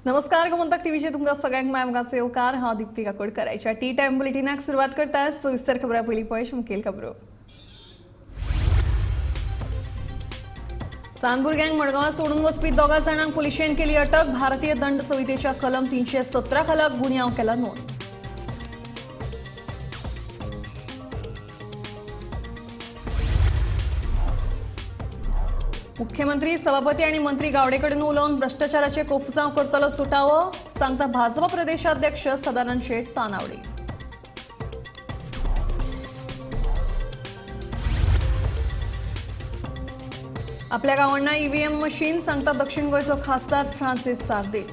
नमस्कार, गोमंतक टीव्हीचे तुमकां सगळ्यांक माय येवकार. हांव दीप्ती काकोडकर. टी टायम बुलेटिनाक सुरवात करता. सविस्तर खबरां पयलीं पळय मुखेल खबरो. सान भुरग्यांक मडगांवां सोडून वचपी दोगा जाणांक पुलिशेन केली अटक. भारतीय दंड संहितेच्या कलम 317 खाला गुन्यांव केला नोंद. मुख्यमंत्री, सभापती आणि मंत्री गावडेकडेन उलोवन भ्रष्टाचाराचे कोफजांव करतलो सुटावो, सांगता भाजपा प्रदेशाध्यक्ष सदानंद शेट तानावडे. आपल्या गावांना ईव्हीएम मशीन, सांगता दक्षिण गोंयचो खासदार फ्रांसिस सार्दीन.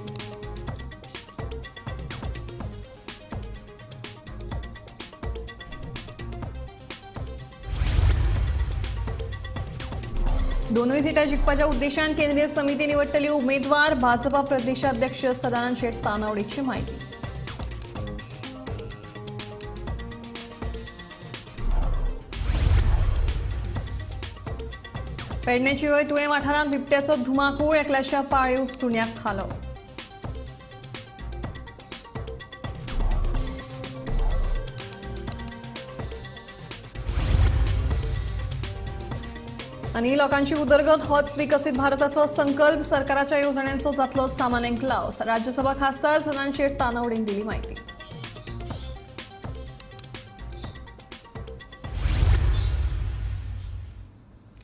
दोनूय सीटां जिखपाच्या उद्देशान केंद्रीय समिती निवडटली उमेदवार, भाजपा प्रदेशाध्यक्ष सदानंद शेट तानावडेची माहिती. पेडणेची वय तुळें वाठारांत बिबट्याचो धुमाकूळ, एकल्याच्या पाळीव सुण्याक खालो. आनी लोकांची उदरगत होच विकसीत भारताचो संकल्प, सरकाराच्या येवजण्यांचो जातलो सामान्यांक लाव, राज्यसभा खासदार सदानंद शेट तानावडेन दिली माहिती.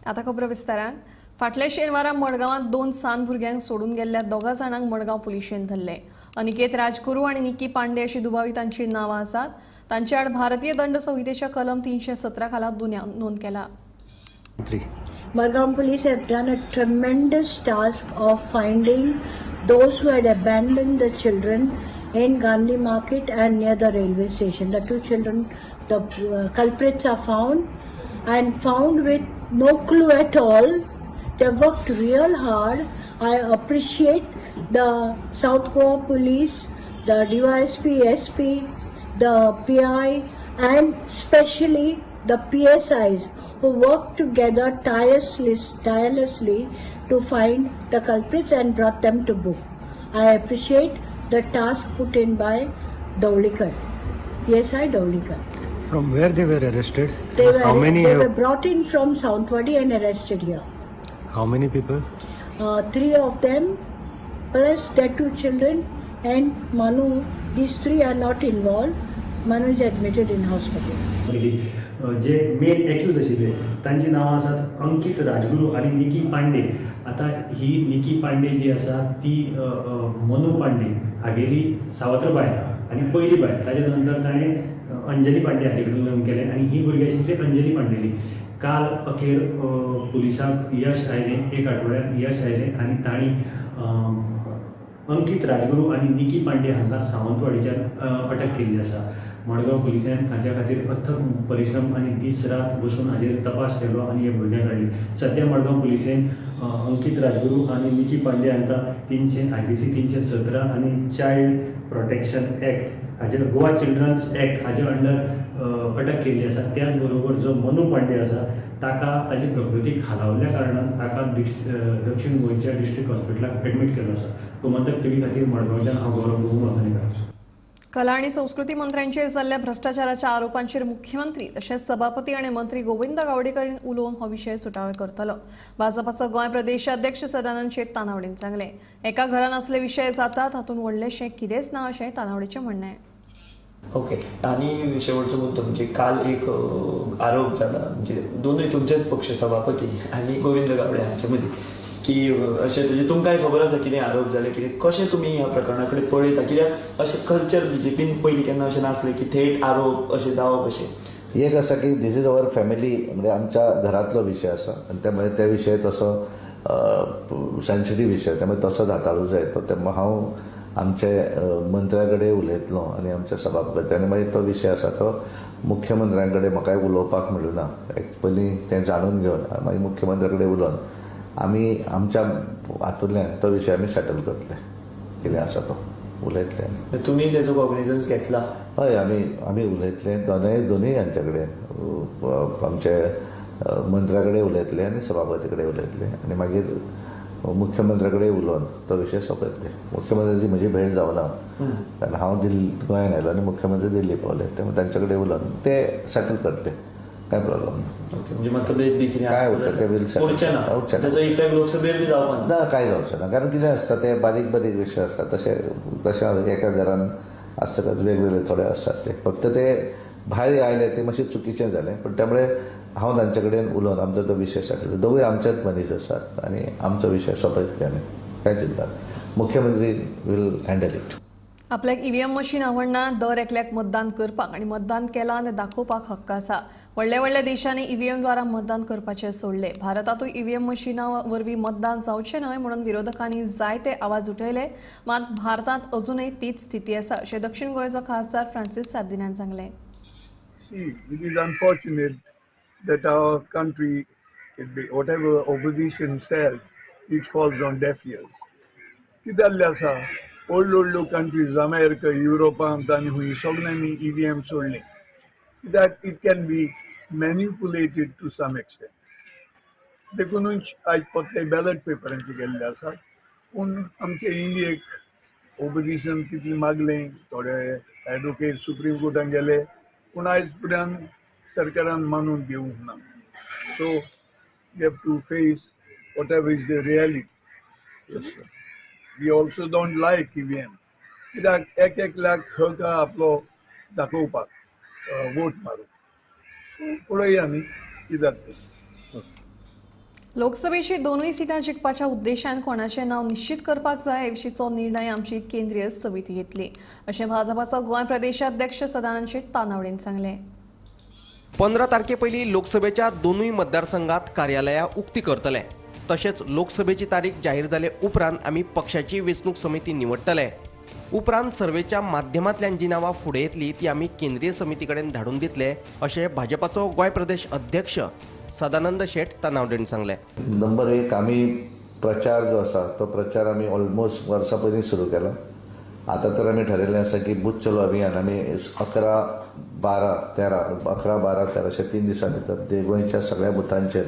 आता खबरो विस्तारान. फाटल्या शेनवारा मडगांवांत दोन सान भुरग्यांक सोडून गेल्ल्या दोगा जाणांक मडगांव पुलिशेन धरले. अनिकेत राजगुरू आनी निकी पांडे अशी दुबावितांची नांवां आसात. तांचे आड भारतीय दंड संहितेच्या कलम 317 खाला गुन्यांव नोंद केला. Margao police have done a tremendous task of finding those who had abandoned the children in Gandhi Market and near the railway station. The two children, the culprits are found and found with no clue at all. They worked real hard. I appreciate the South Goa police, the DYSP, SP, the PI, and especially the PSIs who worked together tirelessly to find the culprits and brought them to book. I appreciate the task put in by Dowlikar, PSI Dowlikar. From where they were arrested? They were brought in from Southwadi and arrested here. How many people? 3 of them, plus their 2 children and Manu. These 3 are not involved. Manu is admitted in hospital. J main accused आशिल्ले तांची नांवां आसात अंकित राजगुरू आनी निकी पांडे. आतां ही निकी पांडे जी आसा ती मनु पांडे हागेली सावत्र बायल आनी पयली बायल. ताजे नंतर ताणें अंजली पांडे हाजे कडेन लग्न केलें आनी ही भुरगीं आशिल्ली ती अंजली पांडेली. काल अखेर पुलिसांक यश आयलें, एक आठवड्यान यश आयलें आनी तांणी अंकित राजगुरू आनी निकी पांडे हांकां सावंतवाडीच्यान अटक केल्ली आसा. मडगांव पुलिसान हाच्या खातीर अथक परिश्रम आनी दीस रात बसून हाजेर तपास केलो आनी हे भुरग्यांक काडली. सद्या मडगांव पुलिसेन अंकित राजगुरू आनी निकी पांडे हांकां IPC 317 आनी चायल्ड प्रोटेक्शन एक्ट हाजेर, गोवा चिल्ड्रन्स एक्ट हाजे अंडर अटक केल्ली आसा. त्याच बरोबर जो मनु पांडे आसा ताका ताजी प्रकृती खालावल्ल्या कारणान ताका दक्षिण गोंयच्या डिस्ट्रिक्ट हॉस्पिटलाक एडमीट केल्लो आसा. गोमंतक टीव्ही खातीर मडगांवच्यान हांव गौरव प्रभू मातोनेकर. कला आणि संस्कृती मंत्र्यांचेर जाल्ल्या भ्रष्टाचाराच्या आरोपांचेर मुख्यमंत्री तशेंच सभापती आणि मंत्री गोविंद गावडेकर उलोवन हो विशय सुटावे करतलो. भाजपाचो गोंय प्रदेशाध्यक्ष सदानंद शेट तानावडेन सांगलें. एका घरान असले विशय जातात, हातूंत व्हडलेशें कितेंच ना अशें तानावडेचें म्हणणें. ओके, आनी शेवटचो मुद्दो म्हणजे काल एक आरोप जाला म्हणजे दोनूय तुमचेच पक्ष सभापती आनी गोविंद गावडे हांचे मदीं की अशें म्हणजे तुमकांय खबर आसा कितें आरोप जाले, कितें कशें तुमी ह्या प्रकरणा कडेन पळयता? कित्याक अशें कल्चर बीजेपीन पयलीं केन्ना अशें नासलें की थेट आरोप अशें जावप. अशें एक आसा की this is our family, म्हणजे आमच्या घरांतलो विशय आसा आनी त्यामुळे त्या विशय तसो सेन्सिटीव विशय, त्यामुळे तसोच हाताळूं जाय तो. तेन्ना हांव आमचे मंत्र्या कडेन उलयतलो आनी आमच्या सभापती आनी मागीर तो विशय आसा तो मुख्यमंत्र्यां कडेन म्हाकाय उलोवपाक मेळूं ना, पयलीं तें जाणून घेवन मागीर मुख्यमंत्र्या कडेन उलोवन आमी आमच्या हातूंतल्यान तो विशय आमी सेटल करतले, कितें आसा तो उलयतले. आनी तुमी तेजो कॉग्निजन्स घेतला? हय, आमी आमी उलयतले दोनूय हांचे कडेन, आमचे मंत्र्या कडेन उलयतले आनी सभापती कडेन उलयतले आनी मागीर मुख्यमंत्र्या कडेन उलोवन तो विशय सोंपयतले. मुख्यमंत्र्याची म्हजी भेट जावना कारण हांव दिल्ली गोंयांत आयलो आनी मुख्यमंत्री दिल्ली पावले, त्यामुळे तांचे कडेन उलोवन ते सेटल करतले, कांय प्रॉब्लम ना. ओके, म्हणजे मतभेद बी कितें काय उरता ते बील उरचें ना, ताचो इफेक्ट लोकसभेर बी जावपा ना, कांय जावचें ना. कारण कितें आसता ते बारीक बारीक विशय आसता, तशें तशें एका घरान आसतकच वेगवेगळे थोडे आसतात, ते फक्त ते भायर आयले ते मातशें चुकीचें जालें, पण त्यामुळे हांव तांचे कडेन उलोवन आमचो तो विशय सेटल. दोगूय आमचेच मनीस आसात आनी आमचो विशय सोंपयतले आमी, कांय चिंता ना. मुख्यमंत्री will handle it. आपल्याक ईव्हीएम मशीन आवडना, दर एकल्याक मतदान करपाक आनी मतदान केलां तें दाखोवपाक हक्क आसा. व्हडल्या व्हडल्या देशांनी ईव्हीएम द्वारा मतदान करपाचें सोडलें. भारतांतूय ईव्हीएम मशिना वरवीं मतदान जावचें न्हय म्हणून विरोधकांनी जायते आवाज उठयले, मात भारतांत अजूनय तीच स्थिती आसा अशें दक्षिण गोंयचो खासदार फ्रांसीस सार्दिनान सांगलें. See, it is unfortunate that our country, whatever opposition says, it falls on deaf ears. कितें जाल्लें आसा, व्हडल्यो व्हडल्यो कंट्रीज अमेरिका, युरोपांत आनी खंय सगल्यांनी EVM सोडलें, कित्याक it can be manipulated to some extent. देखुनूच आयज पोत्ते बॅलट पेपरांचे गेल्ले आसात. पूण आमचे इंडियेक ओपोजिशन कितलें मागलें, थोडे एडवोकेट सुप्रीम कोर्टान गेले, पूण आयज पर्यंत सरकारान मानून घेवंक ना. So we have to face whatever is the reality. We also don't like EVM, कित्याक एक एकल्याक हक आपलो दाखोवपाक वोट मारूंक. सो पळोवया आमी कितें जाता तें. लोकसभेची दोनूय सिटां जिखपाच्या उद्देशान कोणाचें नांव निश्चित करपाक जाय हे विशींचो निर्णय आमची केंद्रीय समिती घेतली अशें भाजपाचो गोंय प्रदेशाध्यक्ष सदानंद शेट तानावडेन सांगलें. 15 तारखे पयलीं लोकसभेच्या दोनूय मतदारसंघात कार्यालयां उक्ती करतले. तशेंच लोकसभेची तारीख जाहीर जाले उपरांत आमी पक्षाची वेंचणूक समिती निवडटले. उपरांत सर्वेच्या माध्यमांतल्यान जी नांवां फुडें येतली ती आमी केंद्रीय समिती कडेन धाडून दितले अशें भाजपाचो गोंय प्रदेश अध्यक्ष सदानंद शेट तानावडेन सांगलें. नंबर 1, आमी प्रचार जो आसा तो प्रचार आमी ऑलमोस्ट वर्सा पयलीं सुरू केला. आतां तर आमी ठरयल्लें आसा की बूथ चलो अभियान आमी 11, 12, 13, 11, 12, 13 अशे 3 दिसां भितर गोंयच्या सगळ्या बुथांचेर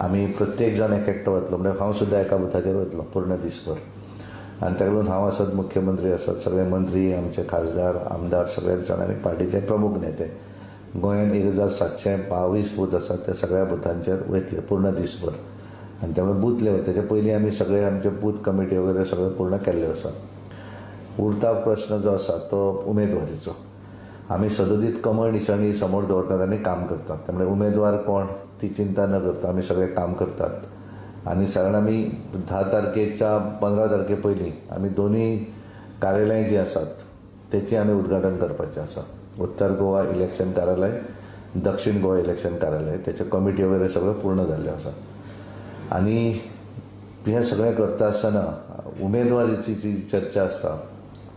आमी प्रत्येक जाण एक एकटो वतलो, म्हणजे हांव सुद्दां एका बुथाचेर वतलो पूर्ण दीसभर. आनी ताका लागून हांव आसत, मुख्यमंत्री आसत, सगळे मंत्री, आमचे खासदार, आमदार, सगळे जाण आनी पार्टीचे प्रमुख नेते गोंयांत 1722 बूथ आसात त्या सगळ्या बुथांचेर वयतले पूर्ण दीसभर. आनी त्यामुळे बूथ लेवल तेच्या पयलीं आमी सगळे आमचे बूथ कमिटी वगैरे सगळें पूर्ण केल्ले आसा. उरता प्रश्न जो आसा तो उमेदवारीचो. आमी सदोदीत कमळ निशाणी समोर दवरतात आनी काम करतात, त्यामुळे उमेदवार कोण ती चिंता न करता आमी सगळे काम करतात. आनी साधारण आमी 10 तारखेच्या 15 तारखे पयलीं आमी दोनूय कार्यालयां जीं आसात तेचें आमी उद्घाटन करपाचें आसा. उत्तर गोवा इलेक्शन कार्यालय, दक्षिण गोवा इलेक्शन कार्यालय, तेचे कमिटी वगैरे सगळें पूर्ण जाल्लें आसा. आनी हें सगळें करता आसतना उमेदवारीची जी चर्चा आसता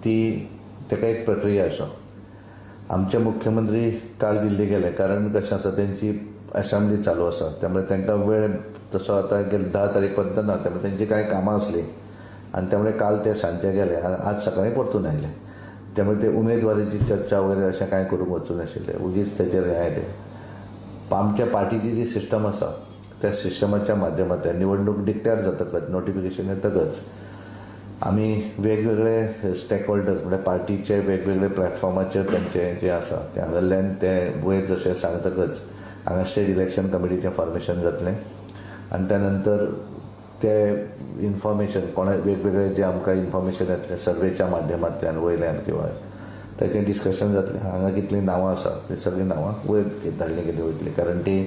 ती ताका एक प्रक्रिया आसा. आमचे मुख्यमंत्री काल दिल्ली गेले, कारण कशें आसा तेंची असेंब्ली चालू आसा, त्यामुळे तांकां वेळ तसो आतां गेले 10 तारीख पर्यंत ना, त्यामुळे तेंची कांय कामां आसलीं आनी त्यामुळे काल ते सांजचे गेले आनी आज सकाळीं परतून आयले. त्यामुळे ते उमेदवारीची चर्चा वगैरे अशें कांय करूंक वचूं नाशिल्लें, उगीच तेचेर हें आयलें. आमच्या पार्टीची जी सिस्टम आसा त्या सिस्टमाच्या माध्यमांतल्यान निवडणूक डिक्लेअर जातकच, नोटिफिकेशन येतकच आमी वेगवेगळे स्टेक होल्डर्स म्हणजे पार्टीचे वेगवेगळे प्लॅटफॉर्माचेर तेंचे जे आसा ते हांगासरल्यान ते वयर जशें सांगतकच हांगा स्टेट इलेक्शन कमिटीचें फॉर्मेशन जातलें आनी त्या नंतर ते इन्फॉर्मेशन कोणा वेगवेगळे जे आमकां इन्फॉर्मेशन येतलें सर्वेच्या माध्यमांतल्यान वयल्यान किंवा ताचें डिस्कशन जातलें. हांगा कितलीं नांवां आसा ती सगळीं नांवां वयर धाडलीं गेलीं वयतलीं, कारण ती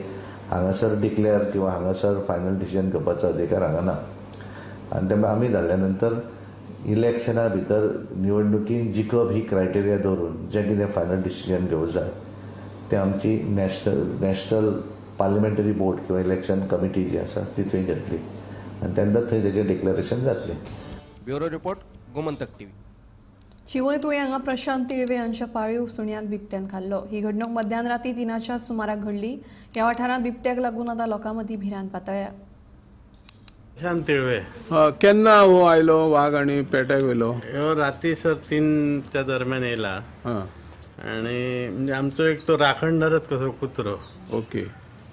हांगासर डिक्लेअर किंवा हांगासर फायनल डिसिजन घेवपाचो अधिकार हांगा ना. आनी त्यामुळे आमी धाडल्या नंतर इलेक्शना भितर निवडणुकीन जिखप ही क्रायटेरिया दवरून जें कितें फायनल डिसिजन घेवंक जाय तें आमची नॅशनल पार्लिमेंटरी बोर्ड किंवा इलेक्शन कमिटी जी आसा ती थंय घेतली आनी तेन्ना थंय तेजें डिक्लेरेशन जातलें. Bureau report, Gomantak TV. Chivoi Tuem हांगा प्रशांत तिळवे हांच्या पाळीव सुण्याक बिबट्यान खाल्लो. ही घडणूक मध्यान राती 3च्या सुमाराक घडली. ह्या वाठारांत बिबट्याक लागून आतां लोकां मदीं भिरांत पातळ्ळ्या. प्रशांत तिळवे. केन्ना हो आयलो वाघ आणि पेट्याक व्हेलो? ह्यो राती सर 3च्या दरम्यान येयला आणि म्हणजे आमचो एक तो राखणदारच कसो कुत्रो. ओके.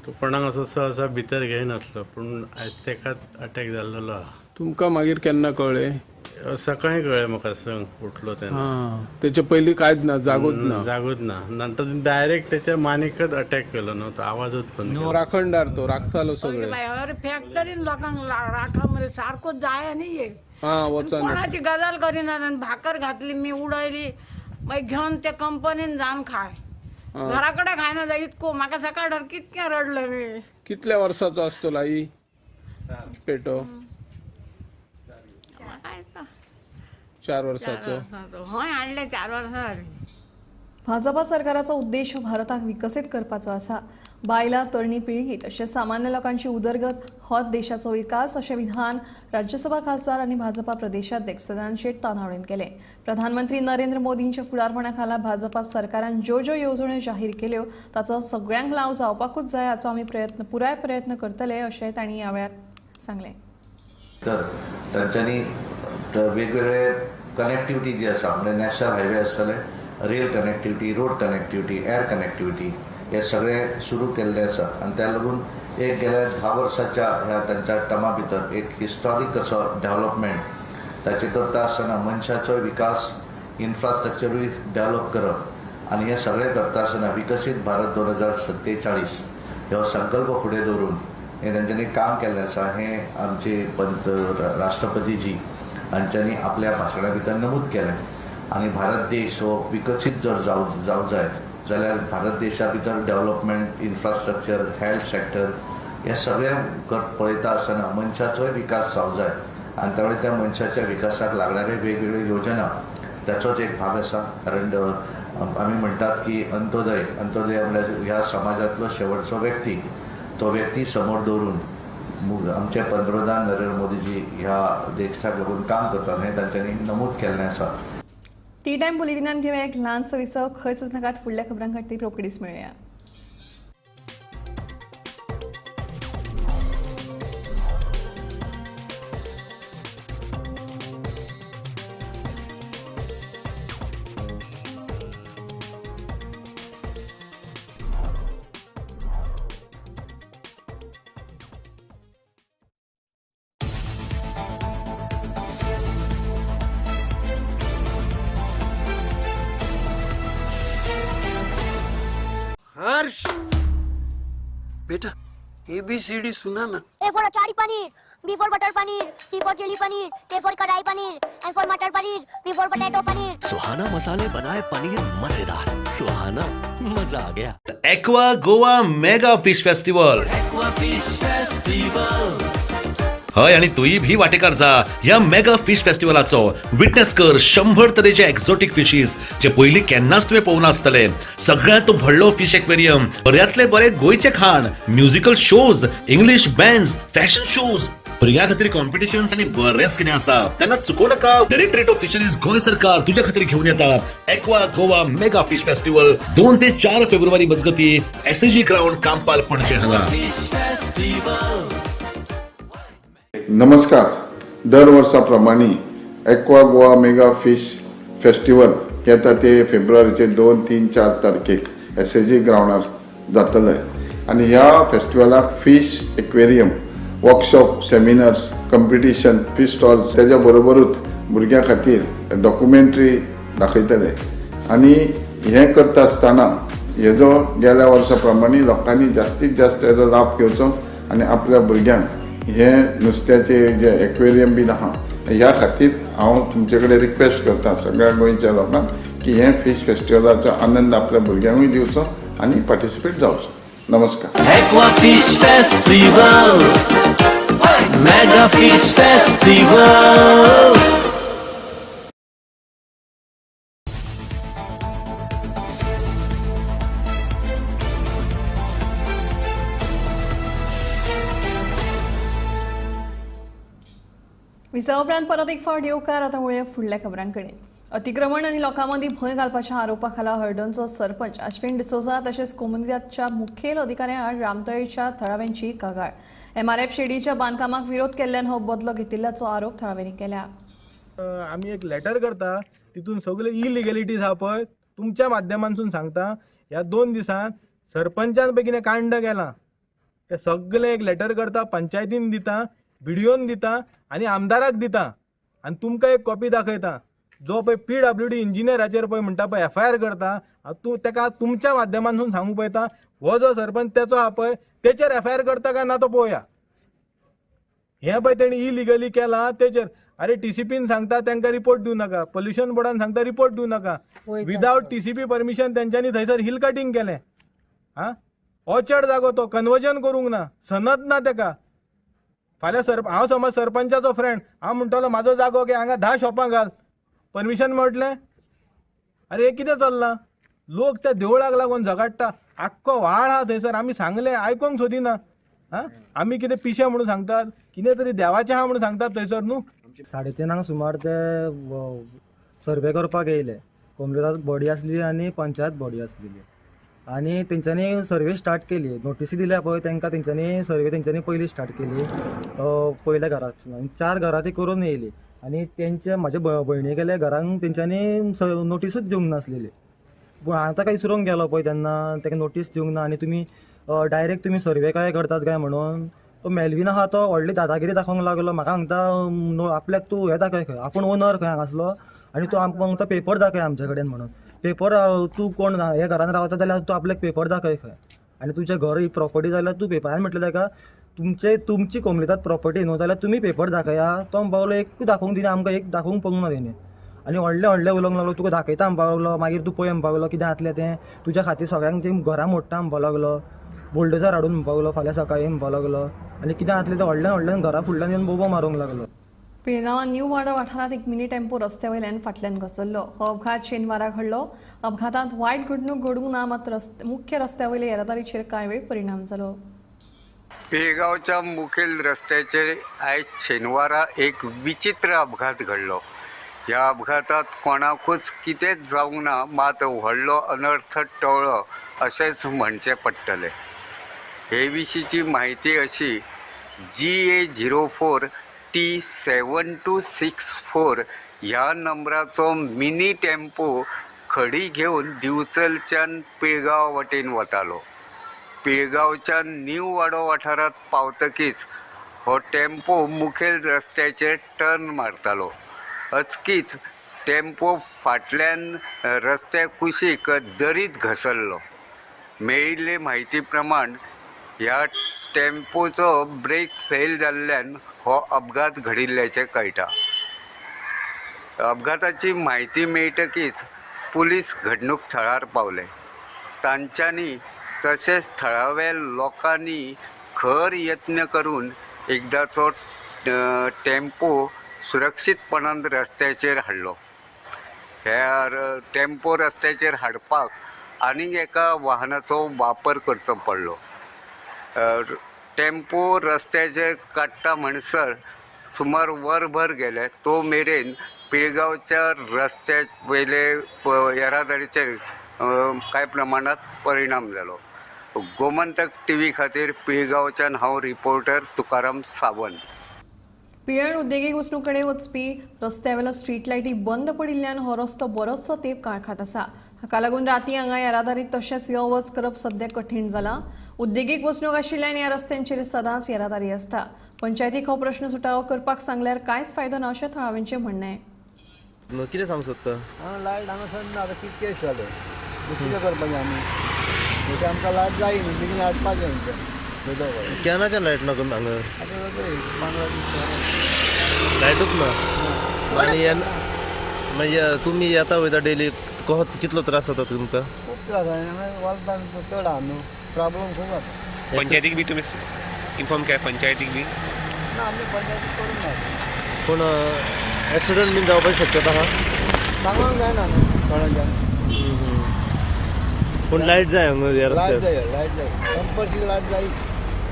तो कोणाक असो सहसा भितर घेयनासलो, पूण आयज तेकाच अटॅक जाल्लो आहा. तुमकां मागीर केन्ना कळ्ळें? सकाळी कळ्ळें म्हाका, संग उठलो तेन्ना. तेचे पयलीं कांयच ना, जागोच ना? जागोच ना. नंतर डायरेक्ट त्याच्या मानेकच अटॅक केलो न्हू, तो आवाजच बंद. राखणदार तो राखतालो सगळे. अरे फॅक्टरीन लोकांक राखा मरे, सारको जाय न्ही हे. वचना. कोणाची गजाल करिना. भाकर घातली मी उडयली, मागीर घेवन ते कंपनीन जावन खाय, घरा कडेन खायना जाय इतको. म्हाका सकाळ कितकें रडलें मी. कितल्या वर्साचो आसतलो आई पेटो? 4 वर्साचो. हय हाडले 4 वर्सां जालीं. भाजपा सरकाराचो उद्देश भारताक विकसीत करपाचो आसा. बायलां, तरणी पिळगी तशेंच सामान्य लोकांची उदरगत होच देशाचो विकास अशें विधान राज्यसभा खासदार आनी भाजपा प्रदेशाध्यक्ष सदानंद शेट तानावडेन केलें. प्रधानमंत्री नरेंद्र मोदींच्या फुडारपणा खाला भाजपा सरकारान ज्यो ज्यो येवजण्यो जाहीर केल्यो ताचो सगळ्यांक लाव जावपाकूच जाय हाचो आमी पुराय प्रयत्न करतले अशें तांणी ह्या वेळार सांगलें. तर तांच्यांनी वेगवेगळे कनेक्टिविटी जी आसा, म्हणजे नॅशनल हायवे आसतले, rail connectivity, road connectivity, air connectivity हे सगळे सुरू केल्ले आसा. आनी त्या लागून एक गेल्या 10 वर्साच्या ह्या तांच्या टर्मा भितर एक हिस्टॉरीक असो डेव्हलपमेंट ताचे करता आसतना मनशाचो विकास, इन्फ्रास्ट्रक्चरूय डेव्हलप करप आनी हें सगळें करता आसतना विकसीत भारत 2047 हो संकल्प फुडें दवरून हें तांच्यांनी काम केल्लें आसा. हें आमचे पंत राष्ट्रपतीजी हांच्यांनी आपल्या भाशणा भितर नमूद केलें. आनी भारत देश हो विकसीत जर जावं जाय जाल्यार भारत देशा भितर डेव्हलपमेंट, इन्फ्रास्ट्रक्चर, हेल्थ सेक्टर हे सगळें पळयता आसतना मनशाचोय विकास जावं जाय आनी त्यामुळे त्या मनशाच्या विकासाक लागणारे वेगवेगळ्यो योजना ताचोच एक भाग आसा. कारण आमी म्हणटात की अंत्योदय, अंत्योदय म्हणल्यार ह्या समाजांतलो शेवटचो व्यक्ती, तो व्यक्ती समोर दवरून आमचे पंतप्रधान नरेंद्र मोदीजी ह्या देशाक लागून काम करतात हें तांच्यांनी नमूद केल्लें आसा. टी टायम बुलेटिनान घेवया एक ल्हान सविसो. खंय सुचनाकात, फुडल्या खबरां खातीर रोखडीच मेळया. हर्ष बेटा, ABCD सुना ना. A for achari paneer, B for butter paneer, C for chilli paneer, K for kadai paneer, M for matar paneer, P for potato paneer. Suhana मसाले बनाए पनीर मजेदार. सुहाना मजा आ Gaya. Aqua Goa mega fish festival. Aqua fish festival. हय, आणि तूंय भी वाटेकार जा ह्या मेगा फिश फेस्टिवलाचो. विटनेस कर 100 तरेचे एक्झॉटिक फिशीस जे पयलीं केन्नाच तुवें पळोवना आसतले. सगळ्यांत व्हडलो फिश एक्वेरियम, बऱ्यांतले बरे गोंयचे खाण, musical shows, English bands, fashion shows, भुरग्यां खातीर कॉम्पिटिशन्स आनी बरेंच कितें आसा. तेन्ना चुको नाका. डायरेक्टरेट ऑफ फिशरीज गोंय सरकार तुज्या खातीर घेवन येता Aqua Goa mega fish festival 2 ते 4 फेब्रुवारी मजगती एसएजी ग्राउंड, कांपाल, पणजे हांगा. नमस्कार. दर वर्सा प्रमाणे Aqua Goa mega fish festival येता ते फेब्रुवारीचे 2, 3, 4 तारखेक एसएजी ग्रावंडार जातले आनी ह्या फेस्टिवलाक fish aquarium, workshop, seminars, competition, fish stalls, तेज्या बरोबरूच भुरग्यां खातीर डॉक्युमेंट्री दाखयतले. आनी हें करता आसतना हेजो गेल्या वर्सा प्रमाणे लोकांनी जास्तीत जास्त हेजो लाभ घेवचो आनी आपल्या भुरग्यांक हे नुस्त्याचे जे एक्वेरियम बीन आहा ह्या खातीर हांव तुमचे कडेन रिक्वेस्ट करता सगळ्या गोंयच्या लोकांक की हे फिश फेस्टिवलाचो आनंद आपल्या भुरग्यांकूय दिवचो आनी पार्टिसिपेट जावचो. नमस्कार. Aqua fish festival, mega fish festival. विसवा उपरांत परत एक फावट येवकार. आतां वळया फुडल्या खबरांकडेन. अतिक्रमण आनी लोकां मदीं भंय घालपाच्या आरोपा खाला हळदणचो सरपंच अश्विन डिसोजा तशेंच कोमुनिदादच्या मुखेल अधिकाऱ्यां आड रामतळीच्या थळाव्यांची कागाळ. एमआरएफ शेडीच्या बांदकामाक विरोध केल्ल्यान हो बदलो घेतिल्ल्याचो आरोप थळाव्यांनी केला. आमी एक लेटर करता, तितून सगळे इलिगॅलिटीज आहा पळय तुमच्या माध्यमांतसून सांगता. ह्या 2 दिसांत सरपंचान पळय कितें कांड केलां ते सगळे एक लेटर करता, पंचायतीन दिता, बीडीओन दिता आनी आमदाराक दिता आनी तुमकां एक कॉपी दाखयता. जो पळय पीडब्ल्यूडी इंजिनियराचेर पळय म्हणटा पळय एफआयआर करता, तूं ताका तुमच्या माध्यमांतसून सांगूंक पळयता हो जो सरपंच तेचो आहा पळय तेचेर एफआयआर करता काय ना तो पळोवया. हें पळय तेणी इलिगली केलां तेचेर. अरे टीसीपीन सांगता तांकां रिपोर्ट दिवं नाका, पोल्युशन बोर्डान सांगता रिपोर्ट दिवं नाका, विदावट टीसीपी परमिशन तेंच्यांनी थंयसर हिल कटींग केलें. आं, ऑर्चर्ड जागो तो कन्वर्जन करूंक ना, सनद ना तेका. फाल्यां हांव समज सरपंचाचो फ्रेंड, हांव म्हणटलो म्हाजो जागो घे हांगा 10 शॉपां घाल, परमिशन मेळटलें? अरे हें कितें चल्लां? लोक त्या देवळाक लागून झगडटा, आख्खो व्हाळ आहा थंयसर. आमी सांगलें आयकोंक सोदिना. आं, आमी कितें पिशे म्हणून सांगतात, कितें तरी देवाचें आहा म्हणून सांगतात थंयसर न्हू. 3:30 सुमार ते सर्वे करपाक येयले. कोमुनिदाद बॉडी आसली आनी पंचायत बॉडी आसलेली आनी तेंच्यांनी सर्वे स्टार्ट केली. नोटीसी दिल्या पळय तांकां, तेंच्यांनी सर्वे तेंच्यांनी पयली स्टार्ट केली पयल्या घरांतसून आनी 4 घरां ती करून येयली आनी तेंचे म्हाजे भयणी गेले घरांक तेंच्यांनी नोटीसूच दिवंक नासलेली. पूण आतां काय विसरूंक गेलो पळय तेन्ना ताका नोटीस दिवंक ना आनी तुमी डायरेक्ट तुमी सर्वे काय करतात काय म्हणून तो मेलवीन आहा तो व्हडली दादागिरी दाखोवंक लागलो. म्हाका सांगता आपल्याक तूं हें दाखय खंय, आपूण ओनर खंय हांगासलो आनी तूं आमकां सांगता पेपर दाखय आमचे कडेन म्हणून. पेपर तूं कोण हे घरान रावता जाल्यार तूं आपल्याक पेपर दाखय खंय आनी तुजें घर ही प्रॉपर्टी जाल्यार तूं पेपर. हांवें म्हटलें ताका तुमचे तुमची कोमुनिदाद प्रॉपर्टी न्हू जाल्यार तुमी पेपर दाखया. तो म्हणपाक लागलो एकूय दाखोवंक दिना आमकां, एक दाखोवंक पळोवंक ना तेणी. आनी व्हडलें व्हडलें उलोवंक लागलो, तुका दाखयता म्हणपाक लागलो, मागीर तूं पळय म्हणपाक लागलो कितें जातलें तें, तुज्या खातीर सगळ्यांक तें घरां मोडटा म्हणपाक लागलो, बुलडोजर हाडून म्हणपाक लागलो फाल्यां सकाळीं म्हणपाक लागलो आनी कितें जातलें तें व्हडल्यान व्हडल्यान घरा फुडल्यान येवन बोबो मारूंक लागलो. पिळगांवां न्यू वाडो वाठारांत एक मिनी टेम्पो रस्त्या वयल्यान फाटल्यान घसरलो. हो अपघात शेनवारा घडलो. अपघातांत वायट घडणूक घडूंक ना, मात मुख्य रस्त्या वयले येरादारीचेर कांय वेळ परिणाम जालो. पिळगांवच्या मुखेल रस्त्याचेर आयज शेनवारा एक विचित्र अपघात घडलो. ह्या अपघातात कोणाकूच कितेंच जावंक ना, मात व्हडलो अनर्थ टळ्ळो अशेंच म्हणचें पडटलें. हे विशींची म्हायती अशी, GA 04 T 7264 ह्या नंबराचो मिनी टेम्पो खडी घेवन दिवचलच्यान पिळगांव वटेन वतालो. पिळगांवच्या न्यू वाडो वाठारांत पावतकीच हो टेम्पो मुखेल रस्त्याचेर टर्न मारतालो. अचकीत टेम्पो फाटल्यान रस्त्या कुशीक दरीत घसरलो. मेळिल्ले म्हायती प्रमाण ह्या टेम्पोचो ब्रेक फेल जाल्ल्यान हो अपघात घडिल्ल्याचें कळटा. अपघाताची म्हायती मेळटकीच पुलीस घडणूक थळार पावले. तांच्यांनी तशेंच थळाव्या लोकांनी खर यत्न करून एकदाचो टेम्पो सुरक्षीतपणान रस्त्याचेर हाडलो. ह्या टेम्पो रस्त्याचेर हाडपाक आनीक एका वाहनाचो वापर करचो पडलो. टेम्पो रस्त्याचेर काडटा म्हणसर सुमार वरभर गेले. तो मेरेन पिळगांवच्या रस्त्या वयले येरादारीचेर कांय प्रमाणांत परिणाम जालो. गोमंतक टीव्ही खातीर पिळगांवच्यान हांव रिपोर्टर तुकाराम सावंत. पिळर्ण उद्देगीक वसणुकडे वचपी रस्त्यावेलो स्ट्रीट लायटी बंद पडिल्ल्यान हो रस्तो बरोचसो तेंप काळखांत आसा. हाका लागून राती हांगा येरादारी तशेंच यो वच करप सद्या कठीण जालां. उद्देगीक वसणूक आशिल्ल्यान ह्या रस्त्यांचेर सदांच येरादारी आसता. पंचायतीक हो प्रश्न सुटावो करपाक सांगल्यार कांयच फायदो ना अशें थळाव्यांचें म्हणणें. कितें सांगूंक सोदता? लायट हांगासर ना, आतां कितके जाले, कितें करपाचें आमी? आमकां लायट जाय न्हू, बेगीन हाडपाचें. केन्नाच्यान लायट ना तुमी हांगा? लायटूच ना. आनी मागीर तुमी येता वयता डेली, कसो कितलो त्रास जाता तुमकां? खूब त्रास जाता, चड आहा न्हू, प्रॉब्लम खूब जाता. पंचायतीक बी तुमी इन्फॉर्म केला? पंचायतीक बी ना, आमी पंचायतीक करूंक ना. पूण एक्सिडंट बीन जावपाची शक्यता आहा? सांगूंक जायना न्हू कोणाच्यान. पूण लायट जाय हांगा ह्या रस्त्यार? लायट जाय, लायट जाय, कंपल्सरी लायट जाय.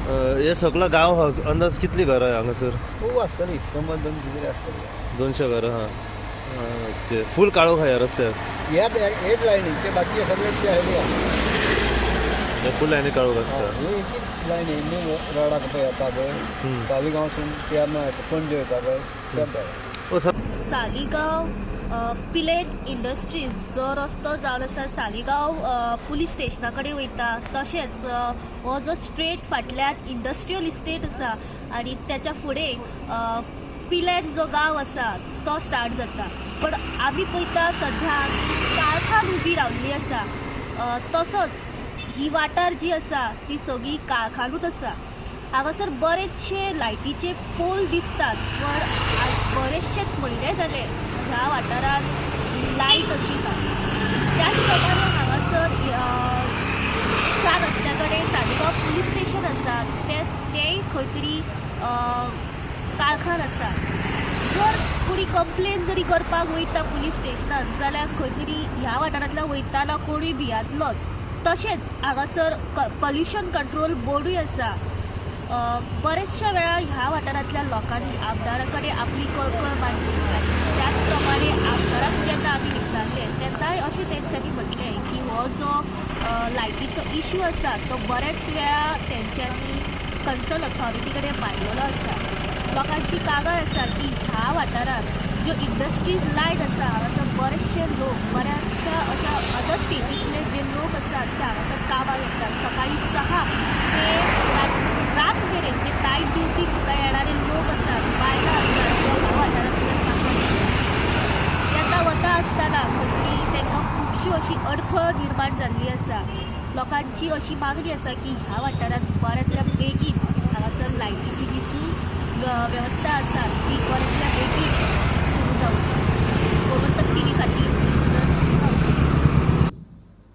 हे सगळो गांव अंदाज कितली घरां हांगासर? खूब आसतली, 100-200 तरी आसतली. 200 घरां. हां. ओके, फूल काळोख आहा ह्या रस्त्यार. ह्याच हेच लायनी ते बाकी सगळे ते आयले. फूल लायनी काळोख आसता. ही एकच लायनी न्यू रोडाक पळय येता पळय, सालिगांवसून तेर्ना पणजे वयता पळय त्या. सालिगांव पिलेट इंडस्ट्रीज जो रस्तो जावन आसा सालिगांव पुलीस स्टेशना कडेन वयता, तशेंच हो जो स्ट्रेट फाटल्यान इंडस्ट्रियल इस्टेट आसा आनी त्याच्या फुडें पिलेट जो गांव आसा तो स्टार्ट जाता. पण आमी पळयता सध्या कारखान उबी रावल्ली आसा, तसोच ही वाठार जी आसा ती सगळी कारखानूच आसा. हांगासर बरेचशे लायटीचे पोल दिसतात, पण बरेचशेच म्हयने जाले ह्या वाठारांत लायट अशी ना. त्याच प्रमाणे हांगासर चार रस्त्या कडेन सालिगांव पुलीस स्टेशन आसा, तेंय खंय तरी कारखान आसा. जर कोणी कंप्लेन जरी करपाक वयता पुलीस स्टेशनान जाल्यार खंय तरी ह्या वाठारांतल्यान वयताना कोणूय भियातलोच. तशेंच हांगासर पॉल्युशन कंट्रोल बोर्डूय आसा. बरेचशा वेळार ह्या वाठारांतल्या लोकांनी आमदारा कडेन आपली कळकळ मांडली आनी त्याच प्रमाणे आमदाराक जेन्ना आमी विचारलें तेन्नाय अशें तेंच्यांनी म्हटलें की हो जो लायटीचो इशू आसा तो बऱ्याच वेळा तेंच्यांनी कन्सर्न ऑथॉरिटी कडेन मांडलेलो आसा. लोकांची कागाळ आसा की ह्या वाठारांत ज्यो इंडस्ट्रीज लायट आसा हांगासर बरेचशे लोक बऱ्याचशा अशा अदर स्टेटींतले जे लोक आसात ते हांगासर कामाक येतात. सकाळी 6 ते रात मेरेन जे नायट ड्युटीक सुद्दां येणारे लोक आसात, बायलां आसात, ह्या वाठारांतल्यान कामाक येतात. तेन्ना वता आसतना खंय तरी तांकां खुबशी अशी अडथळ निर्माण जाल्ली आसा. लोकांची अशी मागणी आसा की ह्या वाठारांत बऱ्यांतल्या बेगीन हांगासर लायटीची जी वेवस्था आसा ती बऱ्यांतल्या बेगीन सुरू जावची. गोमंतक टीव्ही खातीर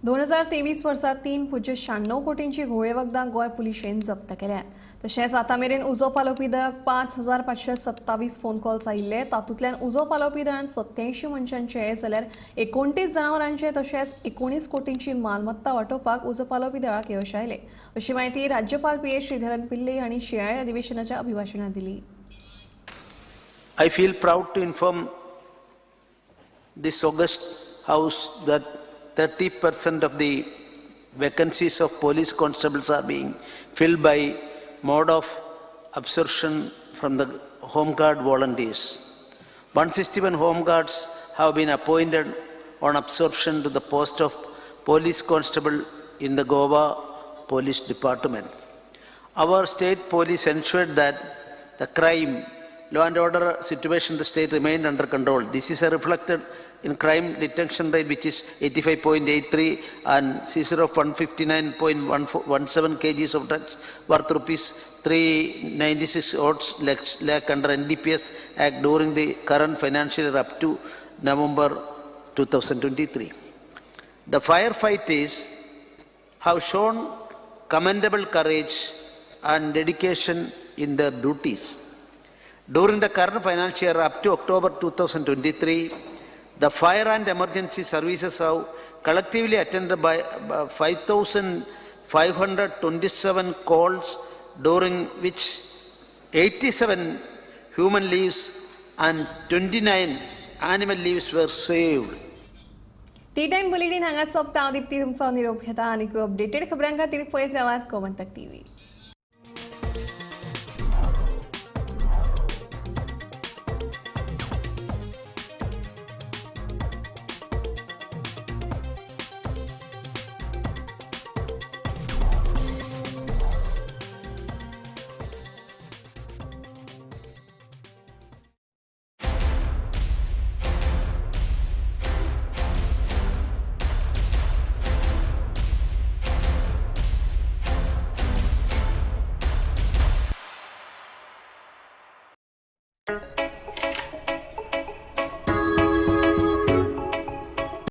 2023 वर्सा 3.96 कोटींची घोळे वखदां गोंय पुलिशेन जप्त केल्यात. तशेंच आतां मेरेन उजो पालोवपी दळाक 5527 फोन कॉल्स आयिल्ले. तातूंतल्यान उजो पालोवपी दळान 87 मनशांचे जाल्यार 29 जनावरांचे तशेंच 19 कोटींची मालमत्ता वाटोवपाक उजो पालोवपी दळाक यश आयलें, अशी म्हायती राज्यपाल पी. श्रीधरन पिल्ले हांणी शिंयाळे अधिवेशनाच्या अभिभाशणांत दिली. I feel proud to inform this august house that 30% of the vacancies of police constables are being filled by mode of absorption from the Home Guard volunteers. 161 Home Guards have been appointed on absorption to the post of police constable in the Goa Police Department. Our state police ensured that the crime, law and order situation in the state remained under control. This is reflected in crime detection rate, which is 85.83 and seizure of 159.17 kgs of drugs worth rupees 396 odd lakh under NDPS Act during the current financial year up to November 2023. The firefighters have shown commendable courage and dedication in their duties. During the current financial year up to October 2023, the fire and emergency services have collectively attended by 5,527 calls, during which 87 human lives and 29 animal lives were saved. Tea time bulletin हांगाच सोंपता. हांव दीप्ती तुमचो निरोप घेता आनी updated खबरां खातीर पळयत रावात गोमंतक टीव्ही.